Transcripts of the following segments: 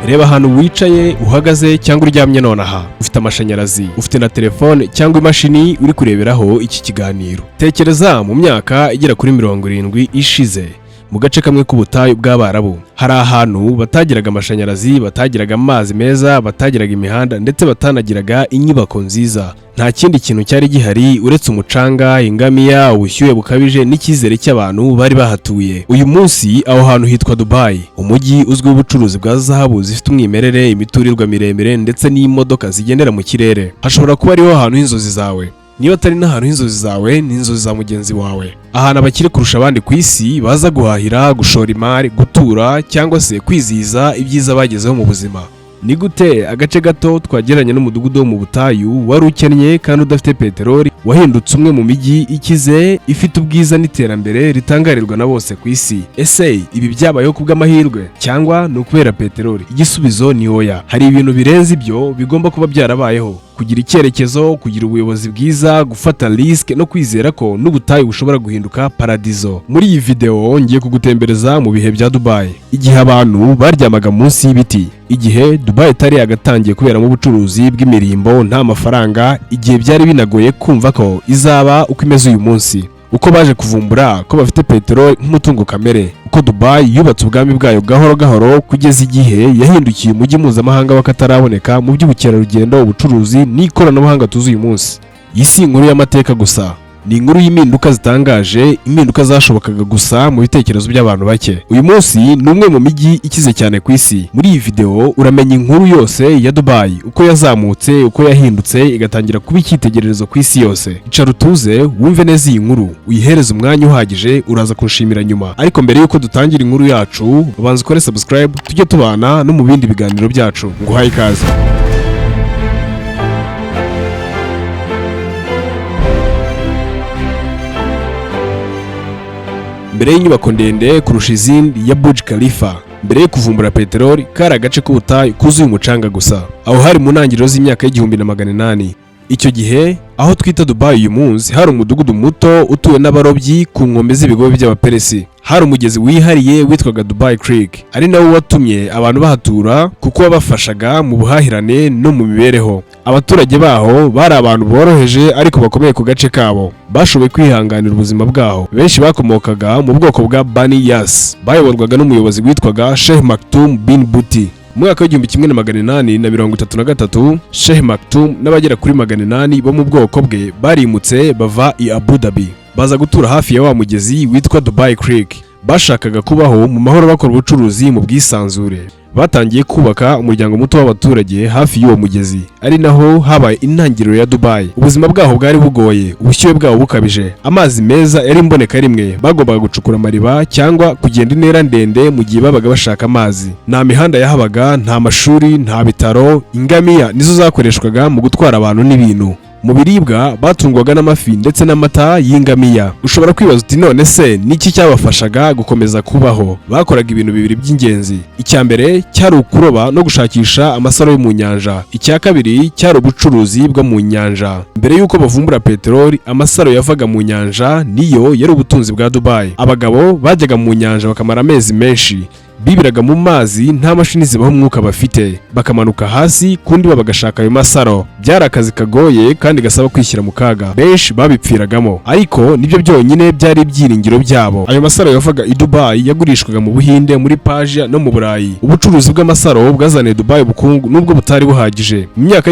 Reba ahantu wicaye, uhagaze cyangwa uryamye nonaha. Ufite amashanyarazi, ufite na telefone cyangwa imashini uri kureberaho iki kiganiro. Tekereza mu myaka igera kuri 70 ishize, mu gace kamwe k'ubutayu bw'Abarabu, hari ahantu batagiraga amashanyarazi, batagiraga amazi meza, batagiraga imihanda ndetse batanagiraga inyubako nziza. Nta kindi kintu cyari gihari uretse umucanga, ingamiya, ubushyuhe bukabije n'icyizere cy'abantu bari bahatuye. Uyu munsi aho hantu hitwa Dubai, umujyi uzwiho ubucuruzi bwa zahabu zifite umwimerere, imiturirwa miremire ndetse n'imodoka zigendera mu kirere. Hashobora kuba ariho hantu h'inzozi zawe. Niba atari n'ahantu h'inzozi zawe, ni inzozi za mugenzi wawe. Ahantu abakire kurusha abandi ku isi baza guhahira, gushora imari, gutura cyangwa se kwizihiza ibyiza bagezeho mu buzima. Ni gute agace gato twagereranya n'umudugudu wo mu butayu, wari ukennye kandi udafite peteroli, wahindutse umwe mu mijyi ikize, ifite ubwiza n'iterambere ritangarirwa na bose ku isi? Ese ibi byabayeho kubw'amahirwe cyangwa ni ukubera peteroli? Igisubizo ni oya. Hari ibintu birenze ibyo bigomba kuba byarabayeho: kugira icyerekezo, kugira ubuyobozi bwiza, gufata risk no kwizera ko n'ubutayu bushobora guhinduka paradizo. Muri iyi video ngiye kugutembereza mu bihe bya Dubai, igihe abantu baryamaga munsi y'ibiti, igihe Dubai itari yagatangiye kuberamo ubucuruzi bw'imirimbo, nta mafaranga, igihe byari binagoye kumva ko izaba uko imeze uyu munsi, uko baje kuvumbura ko bafite peteroli nk'umutungo kamere, uko Dubai yubatse ubwami bwayo gahoro gahoro kugeza igihe yahindukiye umujyi mpuzamahanga w'akataraboneka mu by'ubukerarugendo, ubucuruzi n'ikoranabuhanga tuzi uyu munsi. Iyi si inkuru y'amateka gusa, ni inkuru y'impinduka zitangaje, impinduka zashobokaga gusa mu bitekerezo by'abantu bake. Uyu munsi ni umwe mu mijyi ikize cyane ku isi. Muri iyi video uramenya inkuru yose ya Dubai, uko yazamutse, uko yahindutse igatangira kuba icyitegererezo ku isi yose. Icara utuze, wumve neza iyi nkuru, uyihereze umwanya uhagije, uraza kunshimira nyuma. Ariko mbere y'uko dutangira inkuru yacu, banza ukore subscribe, tujye tubana no mu bindi biganiro byacu. Nguhaye ikaze. Mbere y'inyubako ndende kurusha izindi ya Burj Khalifa, mbere yo kuvumbura peteroli, kari agace k'ubutayu kuzuye umucanga gusa. Aho hari mu ntangiriro z'imyaka y'1800. Icyo gihe aho twita Dubai uyu munsi hari umudugudu muto utuwe n'abarobyi ku nkombe z'ibigobe by'Abaperesi. Hari umugezi wihariye witwaga Dubai Creek, ari nawo watumye abantu bahatura kuko wabafashaga mu buhahirane no mu mibereho. Abaturage baho bari abantu boroheje ariko bakomeye ku gace kabo, bashoboye kwihanganira ubuzima bwaho. Benshi bakomokaga mu bwoko bwa Bani Yas, bayoborwaga n'umuyobozi witwaga Sheikh Maktoum bin Buti. Mu mwaka w'1833, Sheikh Maktoum n'abagera kuri 800 bo mu bwoko bwe barimutse bava i Abu Dhabi, baza gutura hafi ya wa mugezi witwa Dubai Creek. Bashakaga kubaho mu mahoro, bakora ubucuruzi mu bwisanzure. Batangiye kubaka umuryango muto w'abaturage hafi y'uwo mugezi, ari naho habaye intangiriro ya Dubai. Ubuzima bwaho bwari bugoye, ubushyuhe bwaho bukabije, amazi meza yari imboneka rimwe. Bagombaga gucukura amariba cyangwa kugenda intera ndende mu gihe babaga bashaka amazi. Nta mihanda yahabaga, nta mashuri, nta bitaro. Ingamiya nizo zakoreshwaga mu gutwara abantu n'ibintu. Mu biribwa batungwaga n'amafi ndetse n'amata y'ingamiya. Ushobora kwibaza uti: "None se niki cyabafashaga gukomeza kubaho?" Bakoraga ibintu bibiri by'ingenzi. Icya mbere cyari ukuroba no gushakisha amasaro yo mu nyanja. Icya kabiri cyari ubucuruzi bwo mu nyanja. Mbere y'uko bavumbura peteroli, amasaro yavaga mu nyanja niyo yari ubutunzi bwa Dubai. Abagabo bajyaga mu nyanja bakamara amezi menshi bibiraga mu mazi, nta mashini zibaha umwuka bafite, bakamanuka hasi ku ndiba bagashaka ayo masaro. Byari akazi kagoye kandi gasaba kwishyira mu kaga, benshi babipfiragamo, ariko nibyo byonyine byari ibyiringiro byabo. Ayo masaro yavaga i Dubai yagurishwaga mu Buhinde, muri Persia no mu Burayi. Ubucuruzi bw'amasaro bwazaniye Dubai ubukungu, nubwo butari buhagije. Mu myaka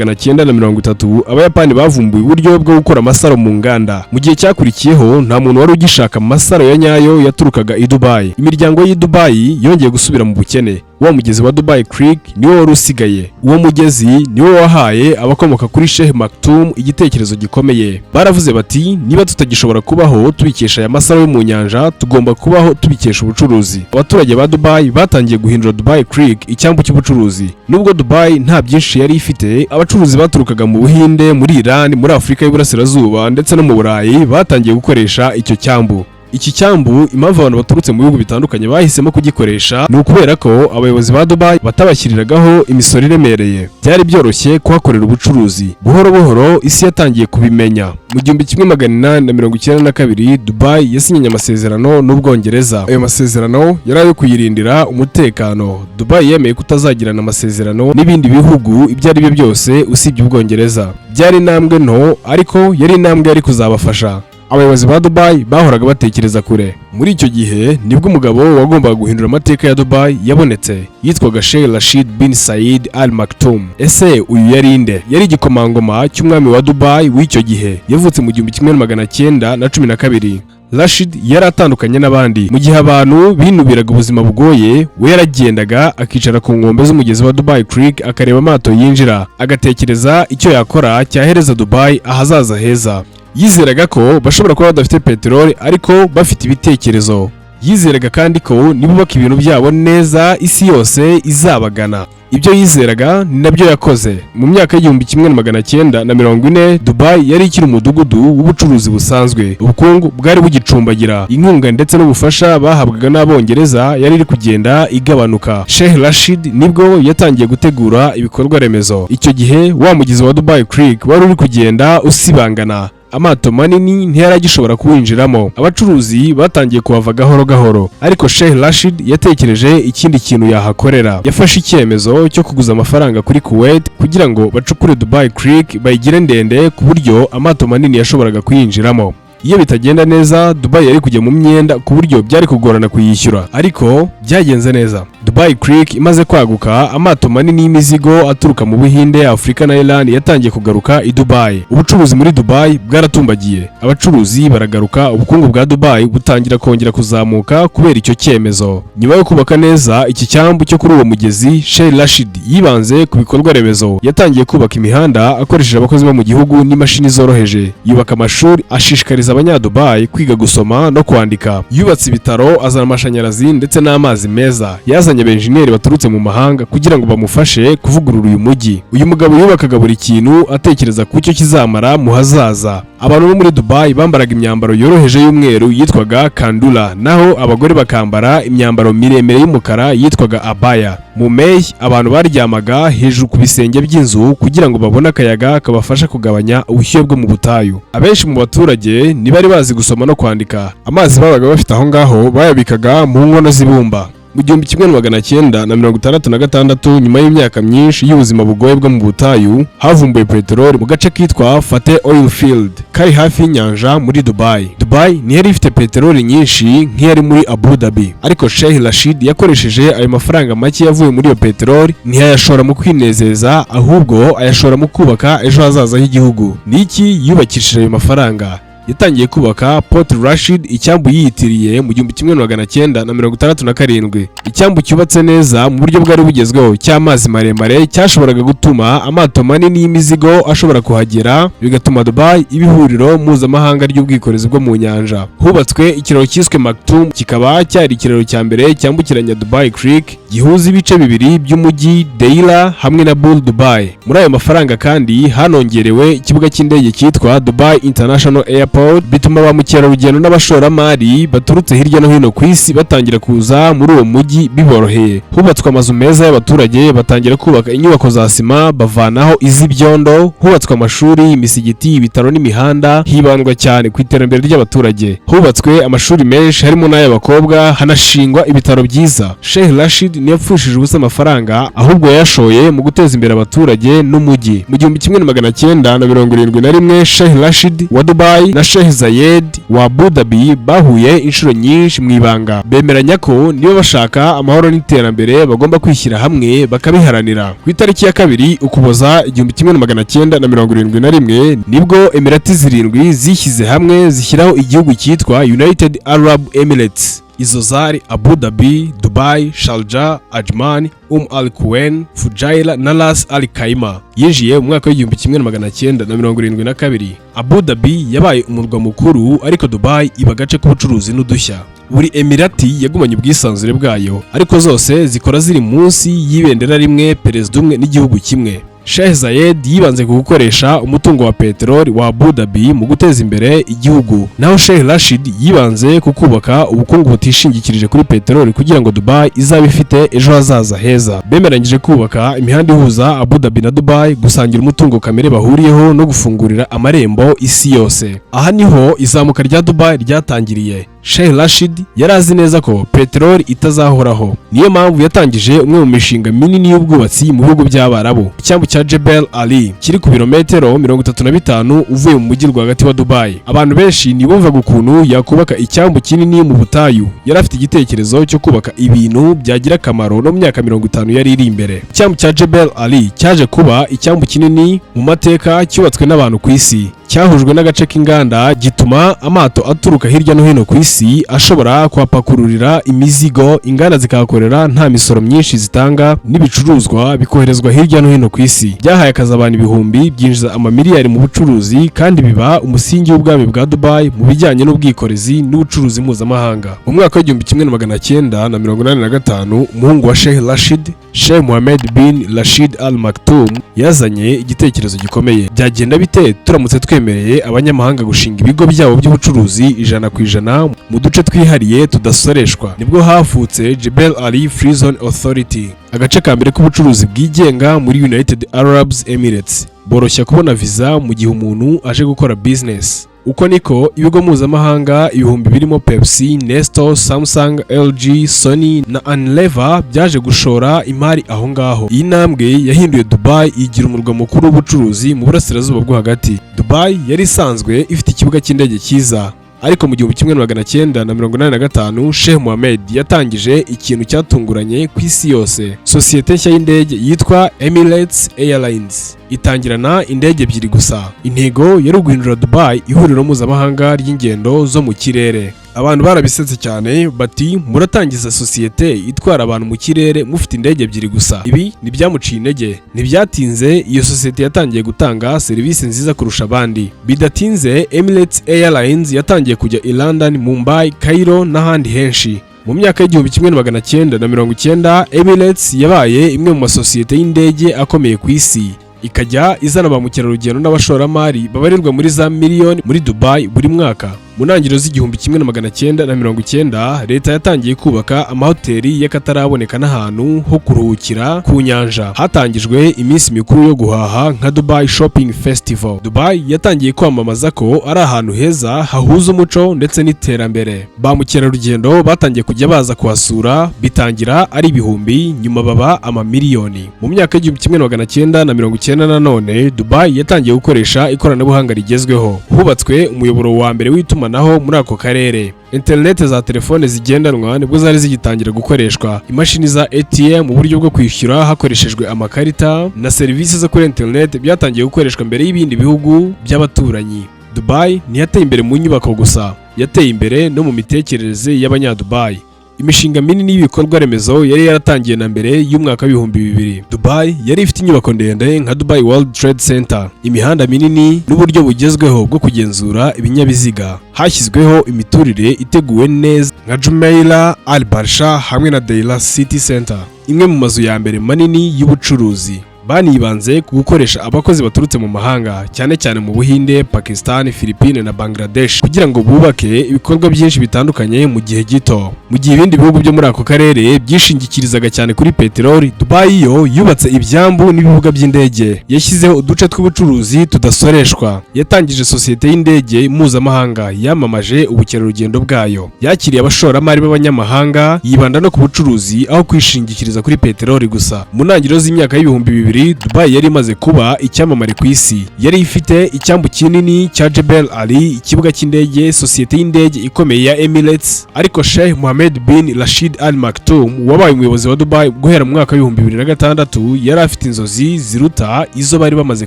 y'1930, Abayapani bavumbuye uburyo bwo gukora amasaro mu nganda. Mu gihe cyakurikiyeho nta muntu wari ugishaka amasaro ya nyayo yaturukaga i Dubai. Imiryango y'i Dubai yongeye gusubira mu bukene. Wa mugezi wa Dubai Creek niwo wari usigaye. Uwo mugezi niwo wahaye abakomoka kuri Sheikh Maktoum igitekerezo gikomeye. Baravuze bati: "Niba tutagishobora kubaho tubikesha aya masaro yo mu nyanja, tugomba kubaho tubikesha ubucuruzi." Abaturage ba Dubai batangiye guhindura Dubai Creek icyambu cy'ubucuruzi. Nubwo Dubai nta byinshi yari ifite, abacuruzi baturukaga mu Buhinde, muri Iran, muri Afurika y'Iburasirazuba ndetse no mu Burayi batangiye gukoresha icyo cyambu. Iki cyambu, impamvu abantu baturutse mu bihugu bitandukanye bahisemo kugikoresha ni ukubera ko abayobozi ba Dubai batabashyiriragaho imisoro iremereye. Byari byoroshye kuhakorera ubucuruzi. Buhoro buhoro isi yatangiye kubimenya. Mu 1892, Dubai yasinyanye amasezerano n'Ubwongereza. Ayo masezerano yari ayo kuyirindira umutekano. Dubai yemeye kutazagirana amasezerano n'ibindi bihugu ibyo ari byo byose usibye Ubwongereza. Byari intambwe nto, ariko yari intambwe yari kuzabafasha. Abayobozi ba Dubai bahoraga batekereza kure. Muri icyo gihe nibwo umugabo wagombaga guhindura amateka ya Dubai yabonetse. Yitwaga Sheikh Rashid bin Said Al Maktoum. Ese uyu yari nde? Yari igikomangoma cy'umwami wa Dubai w'icyo gihe. Yavutse mu 1912. Rashid yari atandukanye n'abandi. Mu gihe abantu binubiraga ubuzima bugoye, we yaragendaga akicara ku nkombe z'umugezi wa Dubai Creek, akareba amato yinjira, agatekereza icyo yakora cyahereza Dubai ahazaza heza. Yizeraga ko bashobora kuba badafite peteroli, ariko bafite ibitekerezo. Yizeraga kandi ko nibubaka ibintu byabo neza, isi yose izabagana. Ibyo yizeraga ni nabyo yakoze. Mu myaka y'1940, Dubai yari ikiri umudugudu w'ubucuruzi busanzwe. Ubukungu bwari bugicumbagira. Inkunga ndetse n'ubufasha bahabwaga n'Abongereza yari iri kugenda igabanuka. Sheikh Rashid nibwo yatangiye gutegura ibikorwa remezo. Icyo gihe wa mugezi wa Dubai Creek wari uri kugenda usibangana, amato manini ntiyari agishobora kuwinjiramo. Abacuruzi batangiye kuhava gahoro gahoro, ariko Sheikh Rashid yatekereje ikindi kintu yahakorera. Yafashe icyemezo cyo kuguza amafaranga kuri Kuwait kugira ngo bacukure Dubai Creek, bayigire ndende ku buryo amato manini yashoboraga kuyinjiramo. Iyo bitagenda neza, Dubai yari kujya mu myenda ku buryo byari kugorana kuyishyura, ariko byagenze neza. Dubai Creek imaze kwaguka, amato manini y'imizigo aturuka mu Buhinde, Afurika na Iran yatangiye kugaruka i Dubai. Ubucuruzi muri Dubai bwaratumbagiye, abacuruzi baragaruka, ubukungu bwa Dubai butangira kongera kuzamuka kubera icyo cyemezo. Nyuma yo kubaka neza iki cyambu cyo kuri uwo mugezi, Sheikh Rashid yibanze ku bikorwa remezo. Yatangiye kubaka imihanda akoresheje abakozi bo mu gihugu n'imashini zoroheje. Yubaka amashuri, ashishikariza abanyadubai kwiga gusoma no kwandika. Yubatse ibitaro, azana amashanyarazi ndetse n'amazi meza. Yazanye abenjeniyeri baturutse mu mahanga kugira ngo bamufashe kuvugurura uyu mujyi. Uyu mugabo yubakaga buri kintu atekereza ku cyo kizamara mu hazaza. Abantu bo muri Dubai bambaraga imyambaro yoroheje y'umweru yitwaga kandula, naho abagore bakambara imyambaro miremire y'umukara yitwaga abaya. Mu mpeshyi abantu baryamaga hejuru ku bisenge by'inzu kugira ngo babone akayaga kabafasha kugabanya ubushyuhe bwo mu butayu. Abenshi mu baturage ntibari bazi gusoma no kwandika. Amazi babaga bafite aho ngaho bayabikaga mu nkono z'ibumba. Mu 1966, nyuma y'imyaka myinshi y'ubuzima bugoye bwo mu butayu, havumbuwe peteroli mu gace kitwa Fateh Oil Field kari hafi y'inyanja muri Dubai. Dubai ntiyari ifite peteroli nyinshi nk'iyari muri Abu Dhabi, ariko Sheikh Rashid yakoresheje ayo mafaranga make yavuye muri iyo peteroli, ntiyayashora mu kwinezeza, ahubwo ayashora mu kubaka ejo hazaza h'igihugu. Niki yubakishije ayo mafaranga? Yatangiye kubaka Port Rashid, icyambu yiyitiriye mu 1967. Icyambu cyubatse neza mu buryo bwari bugezweho cy'amazi maremare cyashoboraga gutuma amato manini y'imizigo ashobora kuhagera, bigatuma Dubai iba ihuriro mpuzamahanga ry'ubwikorezi bwo mu nyanja. Hubatswe ikiraro cyiswe Maktoum, kikaba cyari ikiraro cya mbere cyambukiranya Dubai Creek, gihuza ibice bibiri by'umujyi, Deira hamwe na Bur Dubai. Muri ayo mafaranga kandi hanongerewe ikibuga cy'indege cyitwa Dubai International Airport, bituma ba mukerarugendo n'abashoramari baturutse hirya no hino ku isi batangira kuza muri uwo mujyi biboroheye. Hubatswe amazu meza y'abaturage, batangira kubaka inyubako za sima bavanaho iz'ibyondo. Hubatswe amashuri, imisigiti, ibitaro n'imihanda, hibandwa cyane ku iterambere ry'abaturage. Hubatswe amashuri menshi harimo n'ay'abakobwa, hanashingwa ibitaro byiza. Sheikh Rashid ntiyapfushije ubusa amafaranga, ahubwo yayashoye mu guteza imbere abaturage n'umujyi. Mu 1971, Sheikh Rashid wa Dubai na Sheikh Zayed wa Abu Dhabi bahuye inshuro nyinshi mu ibanga, bemeranya ko niba bashaka amahoro n'iterambere bagomba kwishyira hamwe bakabiharanira. Ku itariki ya 2 Ukuboza 1971, nibwo Emirati zirindwi zishyize hamwe zishyiraho igihugu cyitwa United Arab Emirates. Izo zari Abu Dhabi, Dubai, Sharjah, Ajman, Al Quwain, Fujairah na Ras Al Khaimah. Yinjiye mu mwaka w'1972. Abu Dhabi yabaye umurwa mukuru, ariko Dubai iba agace k'ubucuruzi n'udushya. Buri emirati yagumanye ubwisanzure bwayo, ariko zose zikora ziri munsi y'ibendera rimwe, perezida umwe n'igihugu kimwe. Sheikh Zayed yibanze ku gukoresha umutungo wa peteroli wa Abu Dhabi mu guteza imbere igihugu, naho Sheikh Rashid yibanze ku kubaka ubukungu butishingikirije kuri peteroli kugira ngo Dubai izabe ifite ejo hazaza heza. Bemeranyije kubaka imihanda ihuza Abu Dhabi na Dubai, gusangira umutungo kamere bahuriyeho no gufungurira amarembo isi yose. Aha niho izamuka rya Dubai ryatangiriye. Sheikh Rashid yari azi neza ko peteroli itazahoraho, niyo mpamvu yatangije umwe mu mishinga minini y'ubwubatsi mu bihugu by'Abarabu, icyambu cya Jebel Ali kiri ku birometero 35 uvuye mu mujyi rwagati wa Dubai. Abantu benshi ntibumvaga ukuntu yakubaka icyambu kinini mu butayu. Yari afite igitekerezo cyo kubaka ibintu byagira akamaro no mu myaka 50 yari iri imbere. Icyambu cya Jebel Ali cyaje kuba icyambu kinini mu mateka cyubatswe n'abantu ku isi. Cyahujwe n'agace k'inganda, gituma amato aturuka hirya no hino ku isi ashobora kuhapakururira imizigo, inganda zikahakorera nta misoro myinshi zitanga, n'ibicuruzwa bikoherezwa hirya no hino ku isi. Byahaye akazi abantu ibihumbi, byinjiza amamiliyari mu bucuruzi, kandi biba umusingi w'ubwami bwa Dubai mu bijyanye n'ubwikorezi n'ubucuruzi mpuzamahanga. Mu mwaka w'1985, umuhungu wa Sheikh Rashid, Sheikh Mohammed bin Rashid Al Maktoum, yazanye igitekerezo gikomeye: byagenda bite turamutse twemereye abanyamahanga gushinga ibigo byabo by'ubucuruzi 100% mu duce twihariye tudasoreshwa? Nibwo havutse Jebel Ali Free Zone Authority, agace ka mbere k'ubucuruzi bwigenga muri United Arab Emirates. Boroshya kubona viza mu gihe umuntu aje gukora business. Uko niko ibigo mpuzamahanga ibihumbi birimo Pepsi, Nestle, Samsung, LG, Sony na Unilever byaje gushora imari aho ngaho. Iyi ntambwe yahinduye Dubai, igira umurwa mukuru w'ubucuruzi mu burasirazuba bwo hagati. Dubai yari isanzwe ifite ikibuga cy'indege cyiza, ariko mu 1985 Sheikh Mohammed yatangije ikintu cyatunguranye ku isi yose: sosiyete nshya y'indege yitwa Emirates Airlines, itangirana indege ebyiri gusa. Intego yari uguhindura Dubai ihuriro mpuzamahanga ry'ingendo zo mu kirere. Abantu barabisetse cyane, bati: "Muratangiza sosiyete itwara abantu mu kirere mufite indege ebyiri gusa?" Ibi ntibyamuciye intege. Ntibyatinze, iyo sosiyete yatangiye gutanga serivisi nziza kurusha abandi. Bidatinze, Emirates Airlines yatangiye kujya i London, Mumbai, Cairo n'ahandi henshi. Mu myaka y'1990, Emirates yabaye imwe mu masosiyete y'indege akomeye ku isi, ikajya izana ba mukerarugendo n'abashoramari babarirwa muri za miliyoni muri Dubai buri mwaka. Mu ntangiriro z'igihumbi kimwe na magana cyenda na mirongo icyenda, leta yatangiye kubaka amahoteli y'akataraboneka n'ahantu ho kuruhukira ku nyanja. Hatangijwe iminsi mikuru yo guhaha nka Dubai Shopping Festival. Dubai yatangiye kwamamaza ko ari ahantu heza hahuza umuco ndetse n'iterambere. Ba mukerarugendo batangiye kujya baza kuhasura, bitangira ari ibihumbi, nyuma baba amamiliyoni. Mu myaka y'1990 nanone, Dubai yatangiye gukoresha ikoranabuhanga rigezweho. Hubatswe umuyoboro wa mbere w'itumanaho muri ako karere. Interineti za telefone zigendanwa nibwo zari zigitangira gukoreshwa, imashini za ATM, mu buryo bwo kwishyura hakoreshejwe amakarita, na serivisi zo kuri interineti byatangiye gukoreshwa mbere y'ibindi bihugu by'abaturanyi. Dubai ntiyateye imbere mu nyubako gusa, yateye imbere no mu mitekerereze y'Abanyadubai. Imishinga minini y'ibikorwa remezo yari yaratangiye na mbere y'umwaka w'2000. Dubai yari ifite inyubako ndende nka Dubai World Trade Center, imihanda minini n'uburyo bugezweho bwo kugenzura ibinyabiziga. Hashyizweho imiturire iteguwe neza nka Jumeirah, Al Barsha hamwe na Deira City Center, imwe mu mazu ya mbere manini y'ubucuruzi. Banibanze ku gukoresha abakozi baturutse mu mahanga, cyane cyane mu Buhinde, Pakistan, Philippines na Bangladesh, kugira ngo bubake ibikorwa byinshi bitandukanye mu gihe gito. Mu gihe ibindi bihugu byo muri ako karere byishingikirizaga cyane kuri peteroli, Dubai yo yubatse ibyambu n'ibibuga by'indege, yashyizeho uduce tw'ubucuruzi tudasoreshwa, yatangije sosiyete y'indege mpuzamahanga, yamamaje ubukerarugendo bwayo, yakiriye abashoramari b'abanyamahanga, yibanda no ku bucuruzi aho kwishingikiriza kuri peteroli gusa. Mu ntangiriro z'imyaka y'2000, Dubai yari imaze kuba icyamamare ku isi. Yari ifite icyambu kinini cya Jebel Ali, ikibuga cy'indege, sosiyete y'indege ikomeye ya Emirates. Ariko Sheikh Mohammed bin Rashid Al Maktoum, wabaye umuyobozi wa Dubai guhera mu mwaka w'2006, yari afite inzozi ziruta izo bari bamaze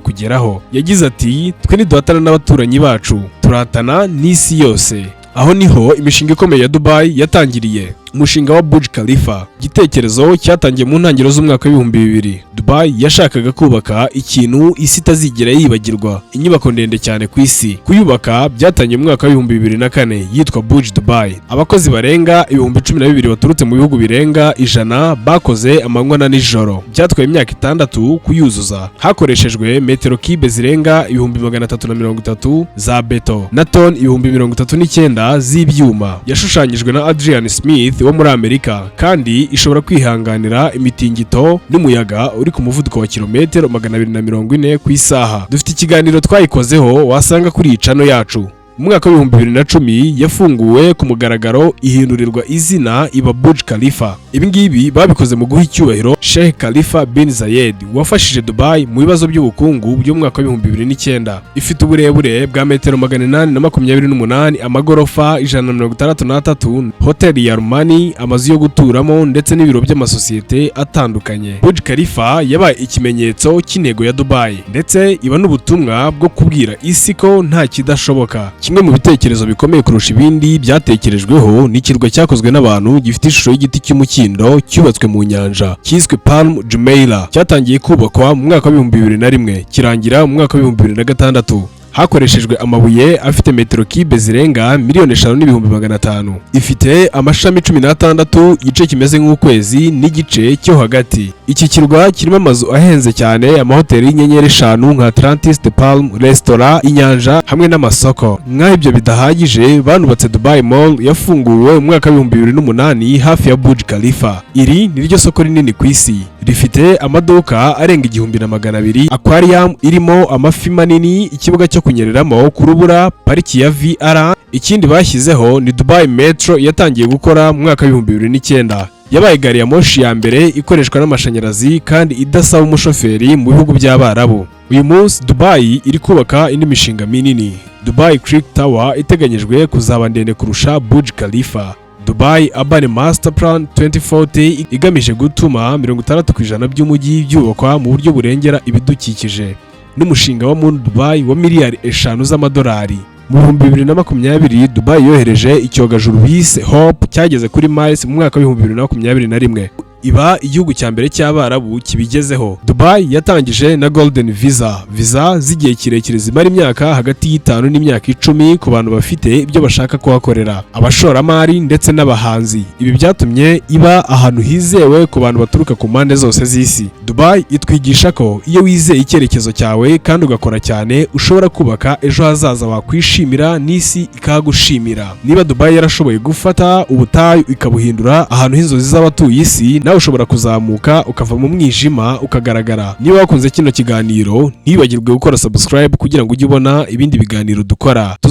kugeraho. Yagize ati: "Twe ntiduhatana n'abaturanyi bacu, turatana n'isi yose." Aho niho imishinga ikomeye ya Dubai yatangiriye. Umushinga wa Burj Khalifa, igitekerezo cyatangiye mu ntangiriro z'umwaka w'2000. Dubai yashakaga kubaka ikintu isi itazigera yibagirwa, inyubako ndende cyane ku isi. Kuyubaka byatangiye mu mwaka w'2004, yitwa Burj Dubai. Abakozi barenga 12,000 baturutse mu bihugu birenga 100 bakoze amanywa na nijoro. Byatwaye imyaka 6 kuyuzuza. Hakoreshejwe metero kibe zirenga 330,000 za beto na toni 39,000 z'ibyuma. Yashushanyijwe na Adrian Smith wo muri Amerika, kandi ishobora kwihanganira imitingito n'umuyaga uri ku muvuduko wa kilometero 240 ku isaha. Dufite ikiganiro twayikozeho wasanga kuri iyi channel yacu. Mu mwaka w'2010 yafunguwe ku mugaragaro, ihindurirwa izina iba Burj Khalifa. Ibi ngibi babikoze mu guha icyubahiro Sheikh Khalifa bin Zayed, wafashije Dubai mu bibazo by'ubukungu by'umwaka w'2009. Ifite uburebure bwa metero 828, amagorofa 163, hoteli ya Armani, amazu yo guturamo ndetse n'ibiro by'amasosiyete atandukanye. Burj Khalifa yabaye ikimenyetso cy'intego ya Dubai, ndetse iba n'ubutumwa bwo kubwira isi ko nta kidashoboka. Kimwe mu bitekerezo bikomeye kurusha ibindi byatekerejweho ni ikirwa cyakozwe n'abantu gifite ishusho y'igiti cy'umukindo cyubatswe mu nyanja, cyiswe Palm Jumeirah. Cyatangiye kubakwa mu mwaka w'2001, kirangira mu mwaka w'2006. Hakoreshejwe amabuye afite metero kibe zirenga 5,500,000. Ifite amashami 16, igice kimeze nk'ukwezi n'igice cyo hagati. Iki kirwa kirimo amazu ahenze cyane, amahoteli y'inyenyeri 5 nka Atlantis The Palm, resitora, inyanja hamwe n'amasoko. Nk'aho ibyo bidahagije, banubatse Dubai Mall yafunguwe mu mwaka w'2008 hafi ya Burj Khalifa. Iri ni ryo soko rinini ku isi, rifite amaduka arenga 1200, aquarium irimo amafi manini, ikibuga cyo kunyereramo ku rubura, pariki ya VR. Ikindi bashyizeho ni Dubai Metro yatangiye gukora mu mwaka w'2009. Yabaye gari ya moshi ya mbere ikoreshwa n'amashanyarazi kandi idasaba umushoferi mu bihugu by'Abarabu. Uyu munsi Dubai iri kubaka indi mishinga minini: Dubai Creek Tower iteganyijwe kuzaba ndende kurusha Burj Khalifa, Dubai Urban Master Plan 2040 igamije gutuma 60% by'umujyi byubakwa mu buryo burengera ibidukikije, n'umushinga wa Moon Dubai wa miliyari 5 z'amadolari. Mu 2020 Dubai yohereje icyogajuru bise Hope cyageze kuri Mars mu mwaka w'2021, iba igihugu cya mbere cy'Abarabu kibigezeho. Dubai yatangije na Golden Visa, visa z'igihe kirekire zimara imyaka hagati y'5 n'imyaka 10 ku bantu bafite ibyo bashaka kuhakorera, abashoramari ndetse n'abahanzi. Ibi byatumye iba ahantu hizewe ku bantu baturuka ku mpande zose z'isi. Dubai itwigisha ko iyo wizeye icyerekezo cyawe kandi ugakora cyane, ushobora kubaka ejo hazaza wakwishimira n'isi ikahagushimira. Niba Dubai yarashoboye gufata ubutayu ikabuhindura ahantu h'inzozi z'abatuye isi, nawe ushobora kuzamuka ukava mu mwijima ukagaragara. Niba wakunze kino kiganiro, ntiwibagirwe gukora subscribe kugira ngo ujye ubona ibindi biganiro dukora.